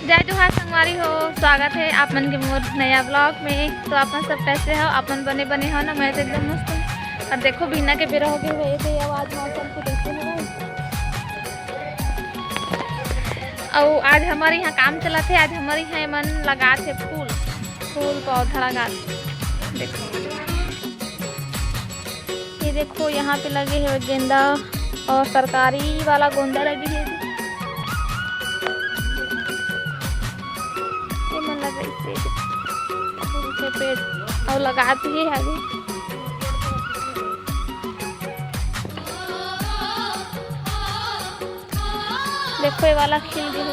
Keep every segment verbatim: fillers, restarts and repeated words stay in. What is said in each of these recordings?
जय जोहार संगवारी हो, स्वागत है आप मन के मोर नया ब्लॉग में। तो आप मन सब कैसे हो? आप मन बने बने हो ना? मैं तो एकदम मस्त हूँ। और देखो, बिहना के बेरा हो गए हुए थे, अब आज मौसम कुछ ऐसे हो रहा है। और आज हमारे यहाँ काम चला थे, आज हमारे यहाँ मन लगा थे फूल, फूल पौधा लगा थे। देखो, ये देखो, यहाँ पे लगे हुए गेंदा और सरकारी वाला गोंदा लगे है। ये मन लगा इससे फूल के पेड़ और लगाते ही आगे। देखो, ये वाला खिल गया है।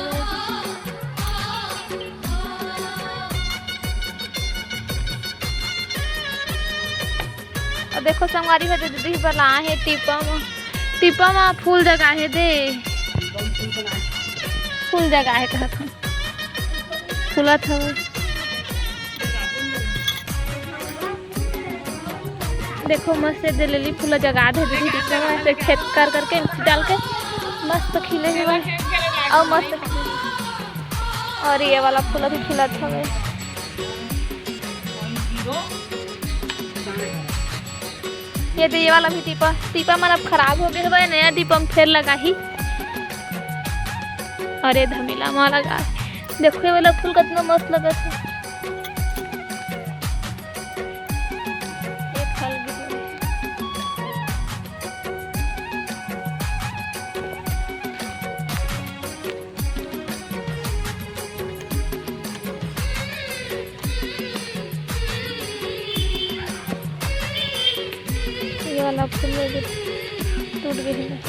और देखो संगवारी हो, दीदी बर लाए हे टीपा म, टीपा म फूल जगा हे दे, फूल जगा हे कहत हूँ, फूलत हवे। देखो मस्त दे लिली फूल जगा दे दीदी, टीपा म ऐसे छेद कर करके मिट्टी डाल के मस्त खिले हुए और मस्त खिले। और ये वाला फूल भी खिलत हवे। ये तो ये वाला भी टीपा, टीपा मन अब खराब हो गए हवे, नया टीपा म फेर लगाही। अरे धमेला माँ लगा, देखो ये वाला फूल कितना मस्त लगत है। ये फल भी है। ये वाला फूल भी टूट गए हैं,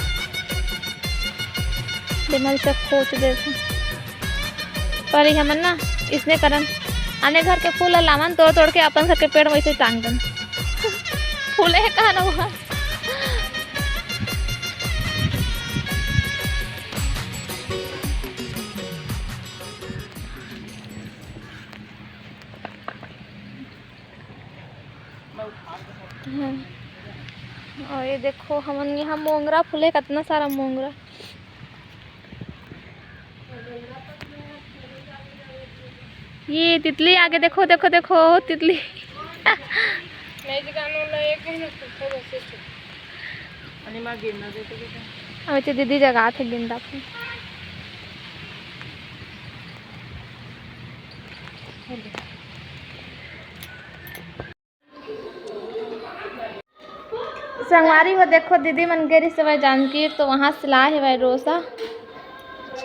बीमारी से खोच दे। पर ये हमन ना इसने करन, आने घर के फूल ला लावन, तोड़ तोड़ के अपन घर के पेड़ वैसे टांग दन। फूले है कहा ना वहाँ। हाँ। और ये देखो, हमन यहाँ मोंगरा फूले, कितना सारा मोंगरा। ये तितली आगे देखो, देखो, देखो, तितली। नहीं जगानो ना, एक ही ना सूखा बस है। अरे माँ, गिरना दे तो बेटा। अब इसे दीदी जगा थे गेंदा फूल। संगवारी हो, देखो, दीदी मन गे रिहिस हवय जानकी, तो वहाँ से लाए हवय डोसा।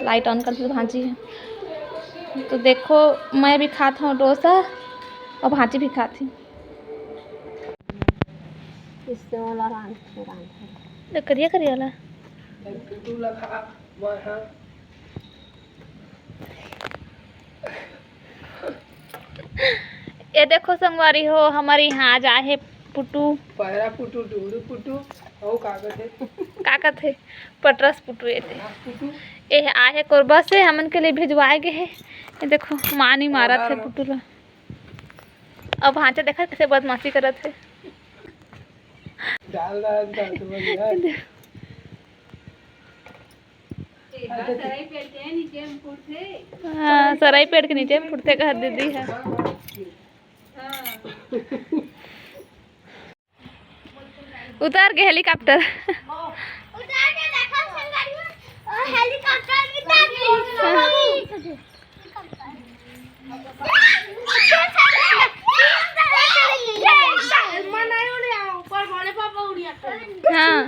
Light on कर दे, भांची है। तो देखो, मैं भी खात हूँ डोसा और भांची भी खात ही। इससे वाला रांध, रांध। तो करिया, करिया वाला। तू लगा, वहाँ। ये देखो संगवारी हो, हमर यहाँ आज आए हे पुटू। पैरा पुटू, डूडू पुटू, अउ का कथे? का कथे? पटरस पुटू ये दे। पटरस पुटू। ये आए हे कोरबा से, हमन के लिए भिजवाए गए हे। ये देखो, मानी मारत हे पुटू ला। अब भांचा देखा कैसे बदमाशी करत हे। डाल रहा है, डाल तो बन गया। हाँ, सराई पेड़ के नीचे में फुटथे। हाँ, सराई पेड़ के नीचे में फुटथे, कहा दीदी है। हाँ। उतार के helicopter। उतार के देखो संगवारी हो, ओ, helicopter उतार के। हाँ।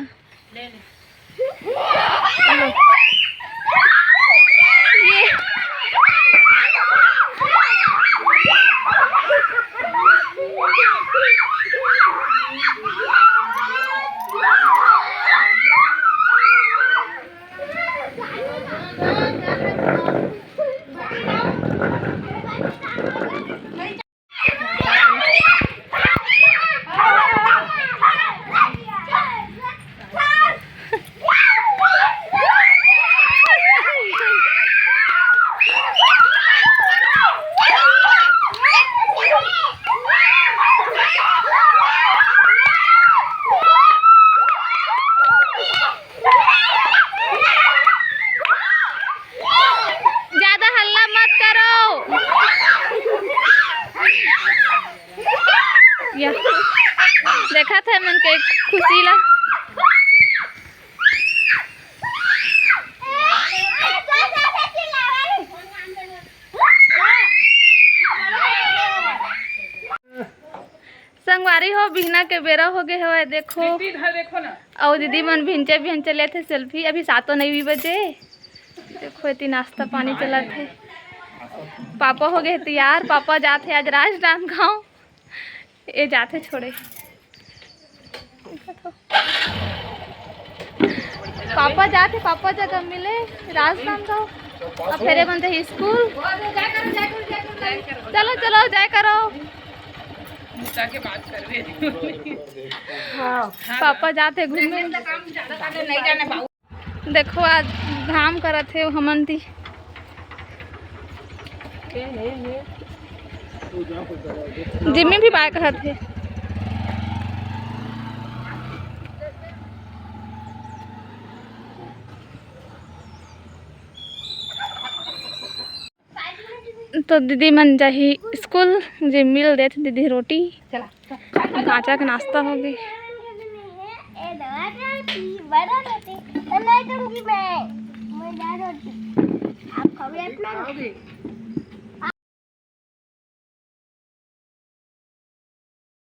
अरे हो, बिहना के बेरा हो गए हवय, देखो। दीदी, इधर देखो ना। अउ दीदी मन भिंचे भिंचे लेथे सेल्फी। अभी सातो नौ बजे। देखो, एती नाश्ता पानी चलत हे। पापा हो गए तैयार। पापा जात हे आज राजनांदगांव। ए जाथे छोड़े। पापा जाथे, पापा जगह मिले राजनांदगांव। अब फेरे मन जाही स्कूल। चलो, चलो, जय करो। हाँ। पापा जाथे घूमे। देखो, आज धाम करत हे हमन ती। जिम्मी भी बाय कहत हे। तो दीदी मन जाही स्कूल, जिम्मी ल देत दीदी रोटी। भांचा के नाश्ता हो गए। ए, दवा रोटी, बड़ा रोटी, तो नहीं दूंगी मैं। मैं जा रोटी। आप खाओगे अपना?